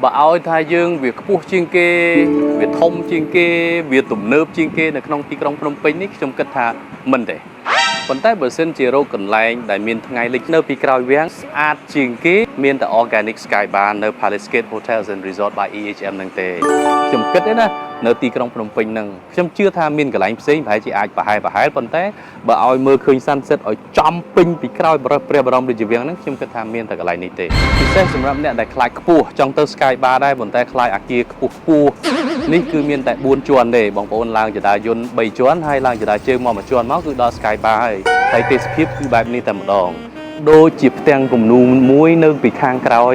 បើឲ្យថាយើងវាខ្ពស់ជាងគេវាធំជាងគេវាទំនើបជាងគេនៅក្នុងទីក្រុងភ្នំពេញនេះខ្ញុំគិតថាមិនទេប៉ុន្តែបើសិនជារកកន្លែងដែលមានថ្ងៃលិចនៅពីក្រោយវាំងស្អាតជាងគេមានតែ Organic Sky Bar នៅ Palace Gate Hotels and Resort by EHM ហ្នឹងទេខ្ញុំគិតទេណានៅទីក្រុងភ្នំពេញហ្នឹងខ្ញុំជឿថាមានកន្លែងផ្សេងប្រហែលជាអាចប្រហែលប្រហែលប៉ុន្តែបើឲ្យមើលឃើញ sunset ឲ្យចំពេញពីក្រោយព្រះបរមរាជវាំងហ្នឹងខ្ញុំគិតថាមានតែកន្លែងនេះទេពិសេសសម្រាប់អ្នកដែលខ្លាចខ្ពស់ចង់ទៅ Sky Bar ដែរប៉ុន្តែខ្លាចអាគារខ្ពស់ខ្ពស់នេះគឺមានតែ4ជាន់ទេបងប្អូនឡើងជណ្ដើរយន្ត3ជាន់ហើយឡើងជណ្ដើរជើងមកមួយជាន់មកគឺដល់ Sky Bar ហើយហើយទេសភាពគឺបែបនេះតែម្ដង ដូចជាផ្ទាំងគំនូរមួយនៅពីខាងក្រោយ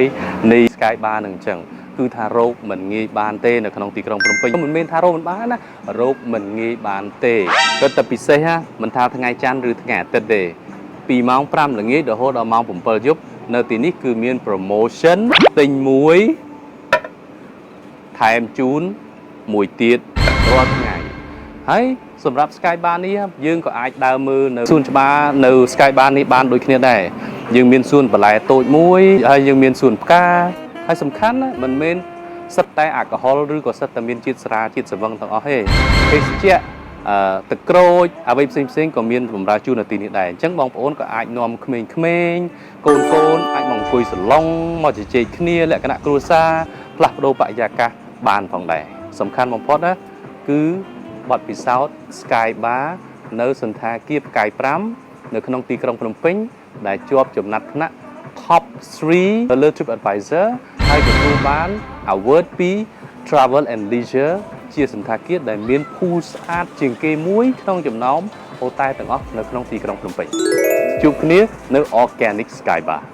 នៃ Sky Bar នឹងអញ្ចឹងគឺថារោគមិនងាយបានទេនៅក្នុងទីក្រុងភ្នំពេញមិនមែនថារោគមិនបានណារោគមិនងាយបានទេគិតតែពិសេសណាមិនថាថ្ងៃច័ន្ទឬថ្ងៃអាទិត្យទេពីម៉ោង5ល្ងាចរហូតដល់ម៉ោង7យប់នៅទីនេះគឺមាន promotion ទិញមួយថែមជូនមួយទៀតរាល់ថ្ងៃ ហើយសម្រាប់ Sky Bar នេះយើងក៏អាចដើរមើលនៅសួនច្បារនៅ Sky Bar នេះបានដូចគ្នាដែរយើងមានសួនបន្លែតូចមួយហើយយើងមានសួនផ្កាហើយសំខាន់ណាមិនមែនសិតតែអាល់កុហុលឬក៏សិតតែមានជាតិស្រាជាតិស្រវឹងទាំងអស់ទេភេសជ្ជៈទឹកក្រូចអ្វីផ្សេងផ្សេងៗក៏មានបម្រើជូននៅទីនេះដែរអញ្ចឹងបងប្អូនក៏អាចនាំក្មេងៗកូនកូនអាចមកអង្គុយសាឡុងមកជជែកគ្នាលក្ខណៈគ្រួសារផ្លាស់ប្ដូរបរិយាកាសបានផងដែរសំខាន់បំផុតណាគឺ បទពិសោធន៍ Sky Bar នៅសន្តាគារផ្កាយ5នៅក្នុងទីក្រុងភ្នំពេញដែលជាប់ចំណាត់ថ្នាក់ Top 3លើ TripAdvisor ហើយទទួលបាន award ពី Travel and Leisure ជាសន្តាគារដែលមាន pool ស្អាតជាងគេមួយក្នុងចំណោមអូតែលទាំងអស់នៅក្នុងទីក្រុងភ្នំពេញជួបគ្នានៅ Organic Sky Bar។